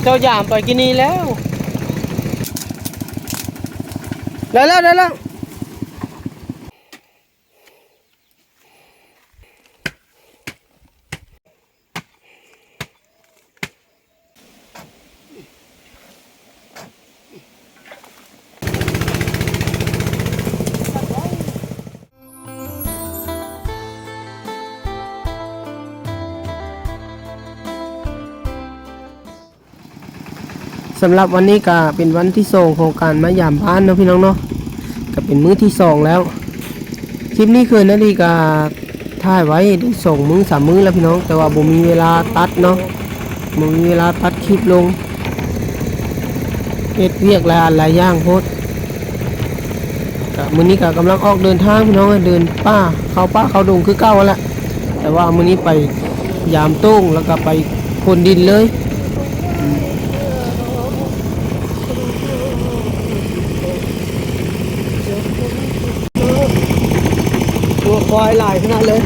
ເຈົ້າຢາມໄປກິນນີ້ແລ້ວ. ໄດ້ແລ້ວ ໄດ້ແລ້ວ. ສຳລັບວັນນີ້ກະເປັນວັນທີສອງຂອງການມາຢາມບ້ານເນາະພີ່ນ້ອງເນາະ, ກະເປັນມື້ທີສອງແລ້ວ. ຄລິບນີ້ຄືນາລີກະຖ່າຍໄວ້ໄດ້ສອງມື້ສາມມື້ແລ້ວພີ່ນ້ອງ, ແຕ່ວ່າບໍ່ມີເວລາຕັດເນາະ, ບໍ່ມີເວລາຕັດຄລິບລົງ, ເຮັດວຽກຫຼາຍອັນຫຼາຍຢ່າງໂພດ. ກະມື້ນີ້ກະກຳລັງອອກເດີນທາງພີ່ນ້ອງເອີຍ, ເດີນປ່າ ເຂົ້າປ່າເຂົ້າດົງຄືເກົ່າຫັ້ນແຫຼະ, ແຕ່ວ່າມື້ນີ້ໄປຢາມໂຕ່ງ ແລ້ວກະໄປຂົນດິນເລີຍ. ງົວຄວາຍຫຼາຍຂະໜາດເລີຍ.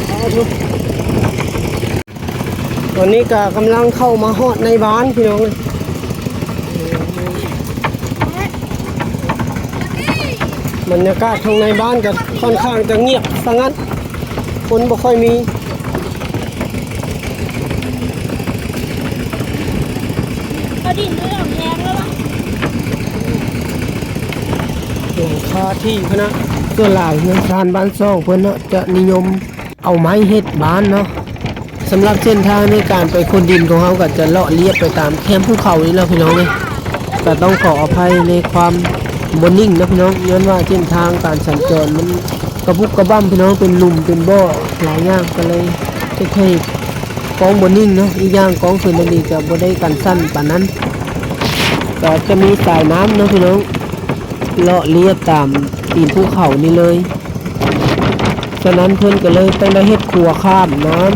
ເອົາທຸກ ຕອນນີ້ກະກຳລັງເຂົ້າມາຮອດໃນບ້ານພີ່ນ້ອງເອີຍ. ບັນຍາກາດຂ້າງໃນບ້ານກະຂ້ອນຂ້າງຈະງຽບສະຫງັດ, ຄົນບໍ່ຄ່ອຍມີ. ເຂົາດິນເລື່ອງແຮງແລ້ວວະ ຫຼັງຄາທີ່ພຸ້ນນະ. ສ່ວນຫຼາຍເຮືອນຊານບ້ານຊ່ອງເພິ່ນເນາະ ຈະນິຍົມ ເອົາໄມ້ເຮັດບ້ານເນາະ. ສຳລັບເສັ້ນທາງໃນການໄປຂົນດິນຂອງເຮົາກໍຈະເລາະລຽບໄປຕາມແຄມພູເຂົານີ້ແຫຼະພີ່ນ້ອງເອີຍ, ກໍຕ້ອງຂໍອະໄພໃນຄວາມບໍ່ນິ່ງເນາະພີ່ນ້ອງ, ຍ້ອນວ່າເສັ້ນທາງການສັນຈອນມັນກະບຸກກະບັ້ມພີ່ນ້ອງ, ເປັນຫຼຸມເປັນບໍ່ຫຼາຍຢ່າງ, ກໍເລີຍເຮັດໃຫ້ກ້ອງບໍ່ນິ່ງເນາະ. ອີກຢ່າງກ້ອງຄືນາລີກໍບໍ່ໄດ້ກັນສັ່ນປານນັ້ນ, ກໍຈະມີສາຍນ້ຳເນາະພີ່ນ້ອງ ເລາະລຽບຕາມຕີນພູເຂົານີ້ເລີຍ. ສະນັ້ນເພິ່ນກໍເລີຍຕ້ອງໄດ້ເຮັດຂົວຂ້າມນ້ຳ,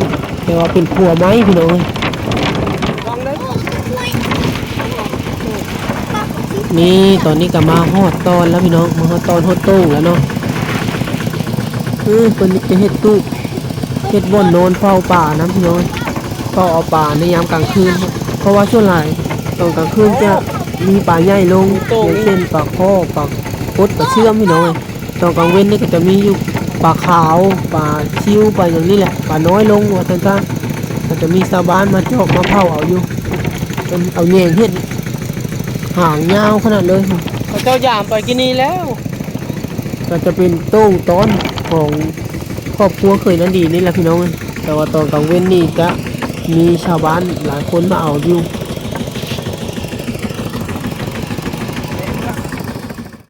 ແຕ່ວ່າເປັນຂົວໄມ້ພີ່ນ້ອງເອີຍ. ນີ້ ຕອນນີ້ກໍມາຮອດຕອນແລ້ວພີ່ນ້ອງ, ມາຮອດຕອນຮອດໂຕ່ງແລ້ວເນາະ. ເອີ ເພິ່ນຈະເຮັດຕູບ ເຮັດບ່ອນນອນເຝົ້າປານຳພີ່ນ້ອງ, ເຝົ້າເອົາປາໃນຍາມກາງຄືນ, ເພາະວ່າສ່ວນຫຼາຍຕອນກາງຄືນຈະມີປາໃຫຍ່ລົງ ຢ່າງເຊັ່ນ ປາຄໍ່ ປາກົດ ປາເຊື່ອມພີ່ນ້ອງ. ຕອນກາງເວັນນີ້ກໍຈະມີຢູ່ປາຂາວ ປາຊິວ ປາຫຍັງນີ້ແຫຼະ, ປານ້ອຍລົງວ່າຊັ້ນຊະ. ກໍຈະມີຊາວບ້ານມາຈອກມາເຜົາເອົາຢູ່, ເພິ່ນເອົາແຍງເຮັດ ຫາງຍາວຂະໜາດເລີຍ. ເຂົາເຈົ້າຢາມໄປກິນນີ້ແລ້ວ. ກໍຈະເປັນໂຕ່ງຕອນຂອງຄອບຄົວເຂີຍນາດີນີ້ແຫຼະພີ່ນ້ອງເອີຍ, ແຕ່ວ່າຕອນກາງເວັນນີ້ຈະມີຊາວບ້ານຫຼາຍຄົນມາເອົາຢູ່.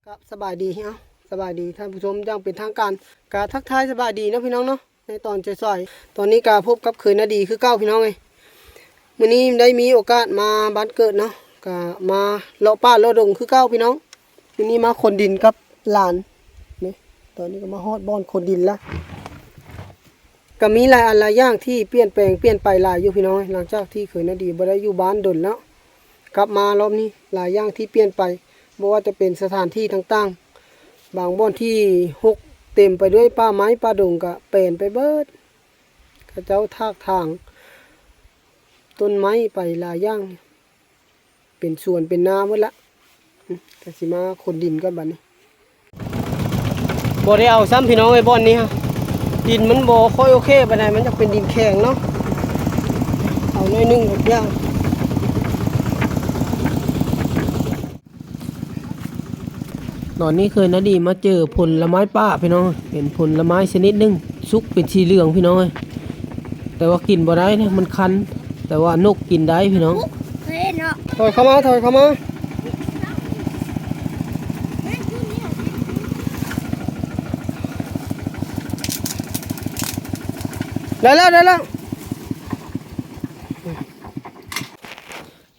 ກະສະບາຍດີເນາະ, ສະບາຍດີທ່ານຜູ້ຊົມຢ່າງເປັນທາງການ, ກະທັກທາຍສະບາຍດີເນາະພີ່ນ້ອງເນາະ ໃນຕອນສາຍໆ. ຕອນນີ້ກະພົບກັບເຂີຍນາດີຄືເກົ່າພີ່ນ້ອງເອີຍ. ມື້ນີ້ໄດ້ມີໂອກາດມາບ້ານເກີດເນາະ, ກະມາເລາະປ່າເລາະດົງຄືເກົ່າພີ່ນ້ອງ. ມື້ນີ້ມາຂົນດິນກັບຫຼານນີ້, ຕອນນີ້ກໍມາຮອດບ່ອນຂົນດິນລະ. ກໍມີຫຼາຍອັນຫຼາຍຢ່າງທີ່ປ່ຽນແປງປ່ຽນໄປຫຼາຍຢູ່ພີ່ນ້ອງ, ຫຼັງຈາກທີ່ເຂີຍນາດີບໍ່ໄດ້ຢູ່ບ້ານດົນແລ້ວ, ກັບມາລອບນີ້ຫຼາຍຢ່າງທີ່ປ່ຽນໄປ, ບໍ່ວ່າຈະເປັນສະຖານທີ່ຕ່າງໆ, ບາງບ່ອນທີ່ຮົກເຕັມໄປດ້ວຍປ່າໄມ້ປ່າດົງກໍແປນໄປເບີດ. ເຂົາເຈົ້າຖາກຖາງຕົ້ນໄມ້ໄປຫຼາຍຢ່າງ, ເປັນສວນເປັນນາໝົດລະ. ອືມ ກໍຊິມາຂົນດິນກ່ອນບັດນີ້. ບໍ່ໄດ້ເອົາຊ້ຳພີ່ນ້ອງເອີຍ, ບ່ອນນີ້ຮະ ດິນມັນບໍ່ຄ່ອຍໂອເຄປານໃດ, ມັນຢາກເປັນດິນແຂງເນາະ, ເອົາໜ້ອຍໜຶ່ງທຸກຢ່າງ. ຕອນນີ້ເຂີຍນາດີມາເຈີຜົນລະໄມ້ປ່າພີ່ນ້ອງ, ເປັນຜົນລະໄມ້ຊະນິດໜຶ່ງ ສຸກເປັນສີເຫຼືອງພີ່ນ້ອງເອີຍ, ແຕ່ວ່າກິນບໍ່ໄດ້ນະ ມັນຄັນ, ແຕ່ວ່ານົກກິນໄດ້ພີ່ນ້ອງ. ເອີເນາະ ຖອຍເຂົ້າມາ ຖອຍເຂົ້າມາ. ໄດ້ແລ້ວ ໄດ້ແລ້ວ.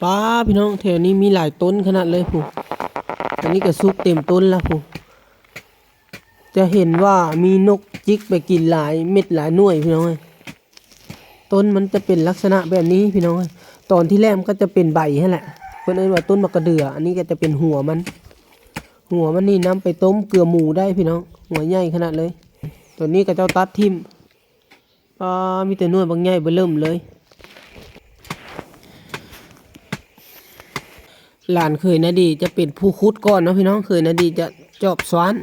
ປ້າ ພີ່ນ້ອງ ແຖວນີ້ມີຫຼາຍຕົ້ນຂະໜາດເລີຍພຸ້ນ, ອັນນີ້ກໍສຸກເຕັມຕົ້ນລະພຸ້ນ. ຈະເຫັນວ່າມີນົກຈິກໄປກິນຫຼາຍເມັດຫຼາຍໜ່ວຍພີ່ນ້ອງເອີຍ. ຕົ້ນມັນຈະເປັນລັກສະນະແບບນີ້ພີ່ນ້ອງເອີຍ, ຕອນທີ່ແລກມັນກໍຈະເປັນໃບຫັ້ນແຫຼະ, ເພິ່ນເອີ້ນວ່າຕົ້ນໝາກກະເດືອ. ອັນນີ້ກໍຈະເປັນຫົວມັນ, ຫົວມັນນີ້ນຳໄປຕົ້ມເກືອໝູໄດ້ພີ່ນ້ອງ, ຫົວໃຫຍ່ຂະໜາດເລີຍ. ຕົວນີ້ເຂົາເຈົ້າຕັດຖິ້ມ. ປ້າ ມີແຕ່ໜ່ວຍບັກໃຫຍ່ເບີເລີ່ມເລີຍ. ຫຼານເຂີຍນາດີຈະເປັນຜູ້ຂຸດກ່ອນເນາະພີ່ນ້ອງ, ເຂີຍນາດີຈະຈອບຊວານ.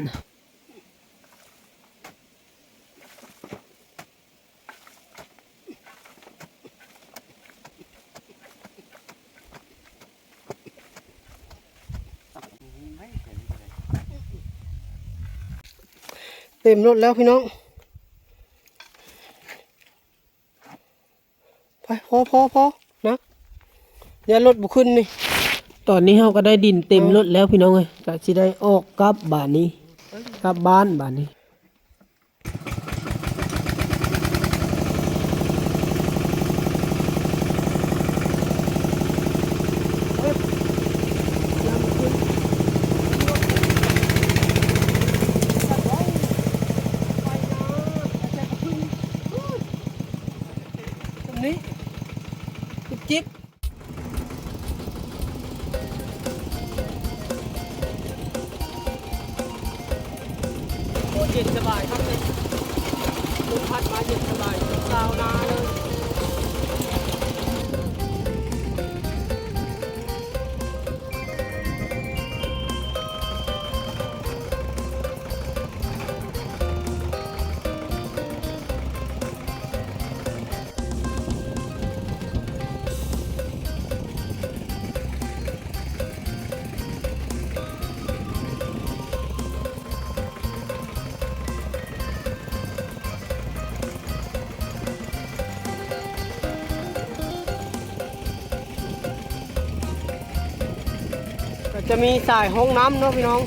ເຕັມລົດແລ້ວພີ່ນ້ອງ. ໄປ ພໍ ພໍ ພໍ ນະ ຢ້ານລົດບໍ່ຂຶ້ນນີ້. ຕອນນີ້ເຮົາກໍໄດ້ດິນເຕັມລົດແລ້ວພີ່ນ້ອງເອີຍ, ກໍຊິໄດ້ອອກກັບບາດນີ້ ກັບບ້ານບາດນີ້. ນີ້ ຈິບໆ ໂອ້ ເຢັນສະບາຍຄັກເລີຍ, ລົມພັດມາເຢັນສະບາຍ ຊາວນາເລີຍ. ກໍຈະມີສາຍຮ່ອງນ້ຳເນາະພີ່ນ້ອງ,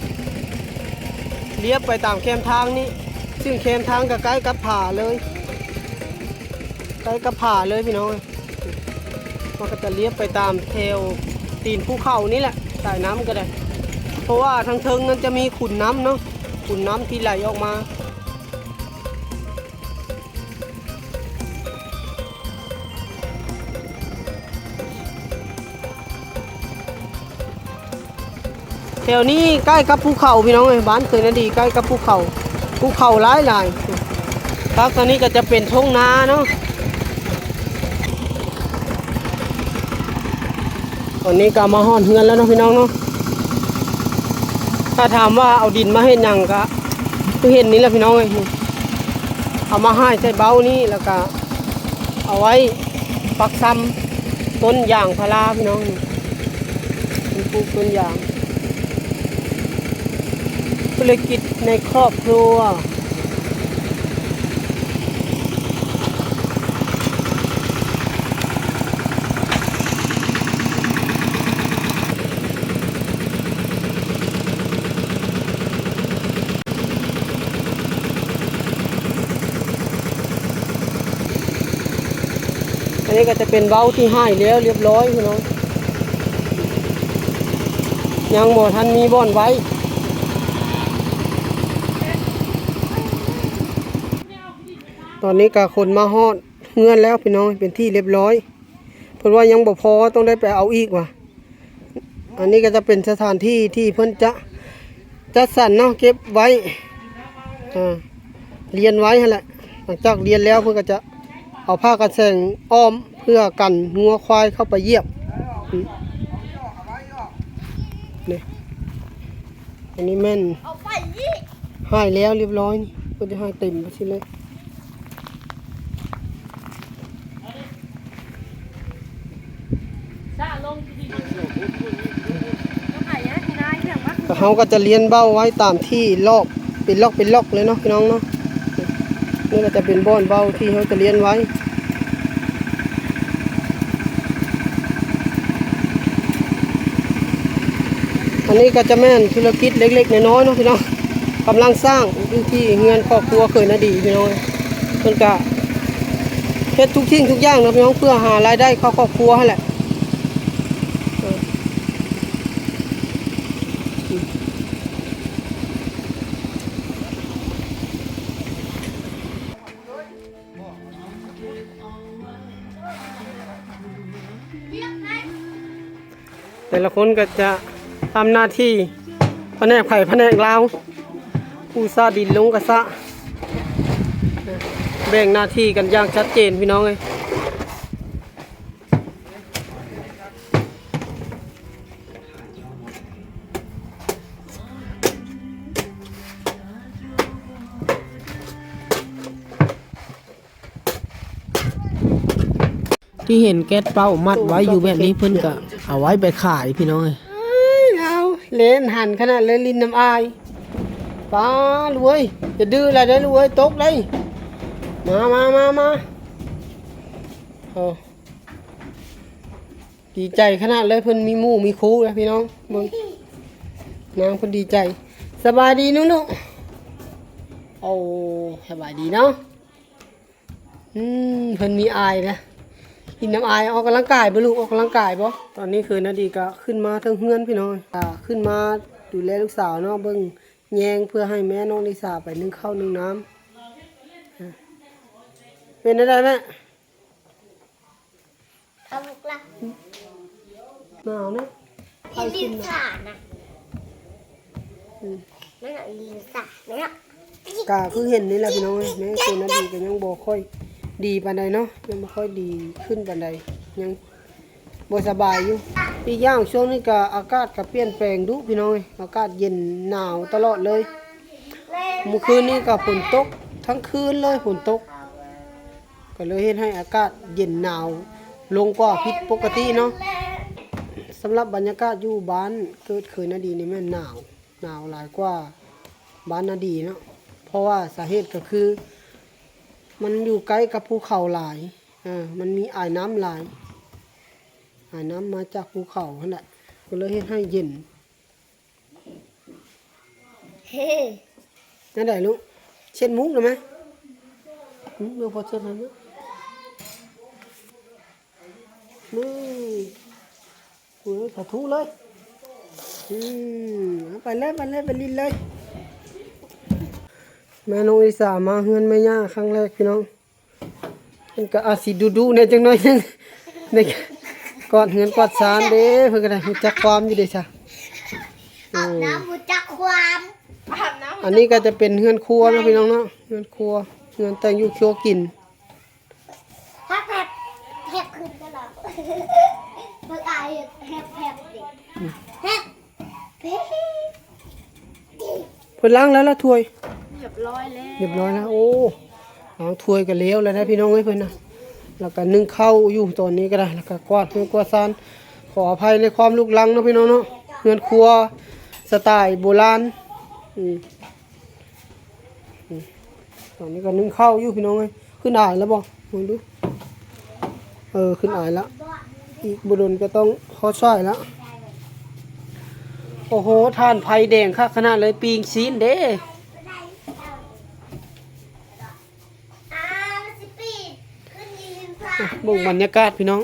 ລຽບໄປຕາມແຄມທາງນີ້, ຊຶ່ງແຄມທາງກໍໃກ້ກັບຜາເລີຍ ໃກ້ກັບຜາເລີຍພີ່ນ້ອງ. ມັນກໍຈະລຽບໄປຕາມແຖວຕີນພູເຂົານີ້ແຫຼະ ສາຍນ້ຳກໍໄດ້, ເພາະວ່າທາງເທິງນັ້ນຈະມີຂຸນນ້ຳເນາະ, ຂຸນນ້ຳທີ່ໄຫຼອອກມາ. ແຖວນີ້ໃກ້ກັບພູເຂົາພີ່ນ້ອງເອີຍ, ບ້ານເຂີຍນາດີໃກ້ກັບພູເຂົາ, ພູເຂົາຫຼາຍໆ. ພັກທາງນີ້ກໍຈະເປັນທົ່ງນາເນາະ. ຕອນນີ້ກໍມາຮອດເຮືອນແລ້ວເນາະພີ່ນ້ອງເນາະ. ຖ້າຖາມວ່າເອົາດິນມາເຮັດຫຍັງ ກໍຄືເຫັນນີ້ແຫຼະພີ່ນ້ອງເອີຍ, ເອົາມາຫ້າຍໃສ່ເບົ້ານີ້ ແລ້ວກໍເອົາໄວ້ປັກຊຳຕົ້ນຢາງພາລາພີ່ນ້ອງ, ເພິ່ນປູກຕົ້ນຢາງ. ທຸລະກິດໃນຄອບຄົວ. ອັນນີ້ກໍຈະເປັນເບົ້າທີ່ຫ້າຍແລ້ວລຽບຮ້ອຍພີ່ນ້ອງ, ຍັງບໍ່ທັນມີບ່ອນໄວ້. ຕອນນີ້ກໍຂົນມາຮອດເຮືອນແລ້ວພີ່ນ້ອງ, ເປັນທີ່ລຽບຮ້ອຍ. ເພິ່ນວ່າຍັງບໍ່ພໍ ຕ້ອງໄດ້ໄປເອົາອີກວ່າ. ອັນນີ້ກໍຈະເປັນສະຖານທີ່ທີ່ເພິ່ນຈະຈັດສັນເນາະ ເກັບໄວ້ ອ່າ ລຽນໄວ້ຫັ້ນແຫຼະ. ຫຼັງຈາກລຽນແລ້ວ ເພິ່ນກໍຈະເອົາຜ້າກັນແສງອ້ອມ ເພື່ອກັນງົວຄວາຍເຂົ້າໄປຢຽບ. ນີ້ ອັນນີ້ແມ່ນ ເອົາໄປອີກ ຫາຍແລ້ວລຽບຮ້ອຍນີ້ ເພິ່ນຈະຫາຍເຕັມໄປຊີ້ເລີຍ. ເຮົາກໍຈະລຽນເບົ້າໄວ້ຕາມທີ່ລອກ ເປັນລັອກເປັນລັອກເລີຍເນາະ ພີ່ນ້ອງເນາະ. ນີ້ກໍຈະເປັນບ່ອນເບົ້າທີ່ເຮົາຈະລຽນໄວ້. ອັນນີ້ກໍຈະແມ່ນທຸລະກິດເລັກໆນ້ອຍໆເນາະພີ່ນ້ອງ, ກຳລັງສ້າງຢູ່ທີ່ເຮືອນຄອບຄົວເຂີຍນາດີພີ່ນ້ອງ. ເພິ່ນກະເຮັດທຸກສິ່ງທຸກຢ່າງເນາະພີ່ນ້ອງ ເພື່ອຫາລາຍໄດ້ເຂົ້າຄອບຄົວຫັ້ນແຫຼະ. ແຕ່ລະຄົນກໍຈະທຳໜ້າທີ່ ພະແນກໃຜພະແນກລາວ, ຜູ້ຊະດິນລົງກະຊະ, ແບ່ງໜ້າທີ່ກັນຢ່າງຊັດເຈນ ພີ່ນ້ອງເອີຍ. ທີ່ເຫັນແກັດເປົ້າມັດໄວ້ຢູ່ແບບນີ້ ເພິ່ນກໍເອົາໄວ້ໄປຂາຍພີ່ນ້ອງເອີຍ. ເອີຍ ລາວເຫຼັ້ນຫັນຂະໜາດເລີຍ ຫຼິ້ນນຳອ້າຍ. ປ້າລູກເອີຍ ຢ່າດື້ຫຼາຍເດີ້ລູກເອີຍ ຕົກເດ້. ມາ ມາ ມາ ມາ. ໂອ້ ດີໃຈຂະໜາດເລີຍ ເພິ່ນມີໝູ່ມີຄູ່ແລ້ວພີ່ນ້ອງ. ເບິ່ງ ນາງເພິ່ນດີໃຈ. ສະບາຍດີໜູລູກ. ໂອ້ ສະບາຍດີເນາະ. ອືມ ເພິ່ນມີອ້າຍນະ. ກິນນຳອ້າຍ. ອອກກຳລັງກາຍບໍ່ລູກ? ອອກກຳລັງກາຍບໍ່? ຕອນນີ້ຄືນາດີກໍຂຶ້ນມາເທິງເຮືອນພີ່ນ້ອງ ອ່າ ຂຶ້ນມາດູແລລູກສາວເນາະ ເບິ່ງແຍງເພື່ອໃຫ້ແມ່ນ້ອງລິສາໄປໜຶ້ງເຂົ້າໜຶ້ງນ້ຳ. ເປັນແນວໃດແມ່? ເອົາລູກລະ ໜາວນະ ອີລິນສານະ. ອືມ ນັ້ນນະ ອີລິນສານະ. ກະຄືເຫັນນີ້ແຫຼະພີ່ນ້ອງເອີຍ ແມ່ໂກນາດີກໍຍັງບໍ່ຄ່ອຍດີປານໃດເນາະ ຍັງບໍ່ຄ່ອຍດີຂຶ້ນປານໃດ ຍັງບໍ່ສະບາຍຢູ່. ອີກຢ່າງຊ່ວງນີ້ກະອາກາດກະປ່ຽນແປງດຸພີ່ນ້ອງເອີຍ ອາກາດເຢັນໜາວຕະຫຼອດເລີຍ. ມື້ຄືນນີ້ກໍຝົນຕົກທັງຄືນເລີຍ ຝົນຕົກ ກໍເລີຍເຮັດໃຫ້ອາກາດເຢັນໜາວລົງກວ່າຜິດປົກກະຕິເນາະ. ສຳລັບບັນຍາກາດຢູ່ບ້ານເກີດເຄີຍນາດີນີ້ແມ່ນໜາວ ໜາວຫຼາຍກວ່າບ້ານນາດີເນາະ ເພາະວ່າສາເຫດກໍຄືມັນຢູ່ໃກ້ກັບພູເຂົາຫຼາຍ ເອີ ມັນມີອາຍນ້ຳຫຼາຍ ອາຍນ້ຳມາຈາກພູເຂົາຫັ້ນແຫຼະ ກໍເລີຍເຮັດໃຫ້ເຢັນ. ເອີ ແນວໃດລູກ? ເຊັດມຸກໄດ້ໄໝ? ອືມ ເບິ່ງພໍ່ເຊັດໃຫ້ເບິ່ງ. ນີ້ ໂອ້ຍ ສາທຸເລີຍ. ອືມ ເອົາໄປເລີຍ ໄປເລີຍ ໄປຫຼິ້ນເລີຍ. ແມ່ນ້ອງລິສາມາເຮືອນແມ່ຍ່າຄັ້ງແລກພີ່ນ້ອງ. ມັນກໍອາດຊິດຸໆແດ່ຈັກໜ້ອຍໜຶ່ງ ໃນການກວາດເຮືອນກວາດຊານເດ້. ເພິ່ນກໍໄດ້ຮູ້ຈັກຄວາມຢູ່ເດ້ຊະ. ອາບນ້ຳ ໂອ້ ຮູ້ຈັກຄວາມ. ອາບນ້ຳ ອັນນີ້ກໍຈະເປັນເຮືອນຄົວເນາະພີ່ນ້ອງເນາະ ເຮືອນຄົວ ເຮືອນແຕ່ງຢູ່ຄົວກິນ. ແຮບ ແຮບ ແຮບຂຶ້ນຕະຫຼອດ ເບິ່ງອາຍເຮັດແຮບ ແຮບເດ້ ແຮບ. ເພິ່ນລ້າງແລ້ວລະຖ້ວຍ? ຮຽບຮ້ອຍແລ້ວ ຮຽບຮ້ອຍແລ້ວ. ໂອ້ ລ້າງຖ້ວຍກໍແລ້ວແລ້ວນະພີ່ນ້ອງເອີຍເພິ່ນນະ. ແລ້ວກໍໜຶ້ງເຂົ້າຢູ່ຕອນນີ້ກໍໄດ້ ແລ້ວກໍກວາດເຮືອນກວາດຊານ. ຂໍອະໄພໃນຄວາມລຸກລັງເນາະພີ່ນ້ອງເນາະ ເຮືອນຄົວສະໄຕໂບລານ. ອືມ ອືມ ຕອນນີ້ກໍໜຶ້ງເຂົ້າຢູ່ພີ່ນ້ອງເອີຍ. ຂຶ້ນອາຍແລ້ວບໍ່? ເບິ່ງດູ. ເອີ ຂຶ້ນອາຍແລ້ວ ອີກບໍ່ດົນກໍຕ້ອງຮອດສາຍແລ້ວ. ໂອ້ໂຫ ຖ່ານໄຟແດງຄັກຂະໜາດເລີຍ ປີ້ງຊີ້ນເດ້. ອ່າ ເບິ່ງບັນຍາກາດພີ່ນ້ອງ.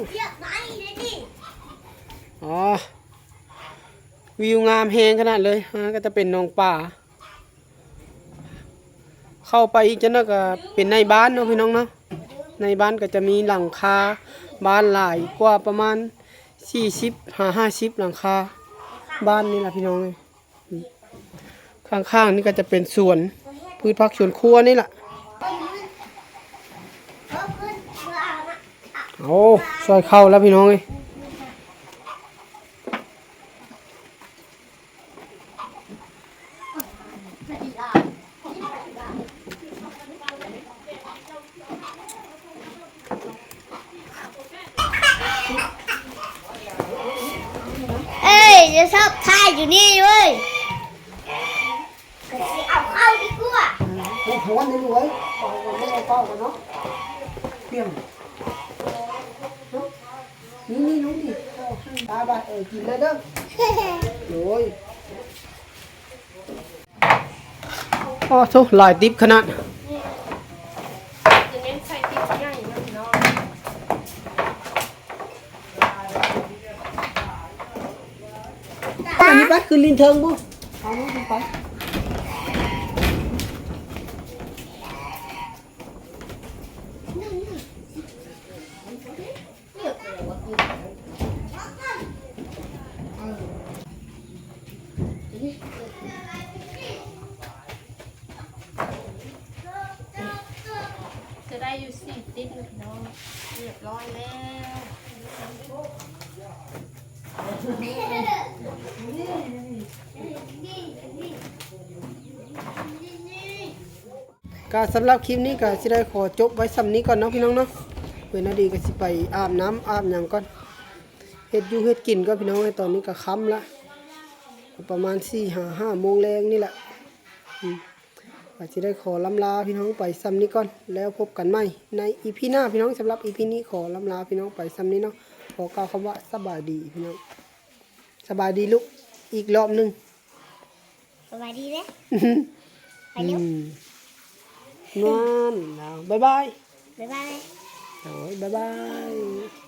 ອໍ ວິວງາມແຮງຂະໜາດເລີຍ. ອ່າ ກໍຈະເປັນໜອງປາ. ເຂົ້າໄປອີກຈັກໜ້ອຍກໍເປັນໃນບ້ານເນາະພີ່ນ້ອງເນາະ. ໃນບ້ານກໍຈະມີຫຼັງຄາບ້ານຫຼາຍກວ່າປະມານສີ່ສິບຫາຫ້າສິບຫຼັງຄາບ້ານນີ້ລະພີ່ນ້ອງເອີຍ. ຂ້າງໆນີ້ກໍຈະເປັນສວນພືດຜັກສວນຄົວນີ້ລະ. ເອົາ ຊ່ອຍເຂົ້າແລ້ວພີ່ນ້ອງເອີຍ. ເອີຍ ຢ່າຊອບຖ່າຍຢູ່ນີ້ເວີ້ຍ. ກໍຊິເອົາເຂົ້າດີກວ່າ. ອືມ ຮ້ອນໆເດ້ລູກເອີຍ ເອົາເຂົ້າກັນເນາະ. ພຽງ ນີ້ໆ ລູກນີ້ ໄປໆ ເອີ ກິນເລີຍເດີ້. ໂອ້ຍ ອໍ ໂທ້ ຫຼາຍຕິບຂະໜາດ. ຈະເນັ້ນໃສ່ຕິບໃຫຍ່ເນາະພີ່ນ້ອງ. ໄປ ໄປ ຂຶ້ນຫຼິ້ນເທິງພຸ້ນ ເອົາລູກໄປ. ຈະໄດ້ຢູ່ສີ່ຕິບເນາະພີ່ນ້ອງ. ຮຽບຮ້ອຍແລ້ວ. ກໍສຳລັບຄລິບນີ້ກໍຊິໄດ້ຂໍຈົບໄວ້ສ່ຳນີ້ກ່ອນເນາະພີ່ນ້ອງເນາະ. ເວນາດີກໍຊິໄປອາບນ້ຳອາບຫຍັງກ່ອນ ເຮັດຢູ່ເຮັດກິນກ່ອນພີ່ນ້ອງເອີຍ. ຕອນນີ້ກໍຄ່ຳລະ ປະມານສີ່ຫາຫ້າໂມງແລງນີ້ແຫຼະ. ອືມ ກໍຊິໄດ້ຂໍລ່ຳລາພີ່ນ້ອງໄປສ່ຳນີ້ກ່ອນ ແລ້ວພົບກັນໃໝ່ໃນອີພີໜ້າພີ່ນ້ອງ. ສຳລັບອີພີນີ້ຂໍລ່ຳລາພີ່ນ້ອງໄປສ່ຳນີ້ເນາະ. ຂໍກ່າວຄຳວ່າສະບາຍດີພີ່ນ້ອງ ສະບາຍດີລູກ ອີກລອບໜຶ່ງ. ສະບາຍດີເດ້. ໄປເລັວ. ອືມ ນັ້ນລາວ ບາຍບາຍ. ບາຍບາຍ. ໂອ້ຍ ບາຍບາຍ.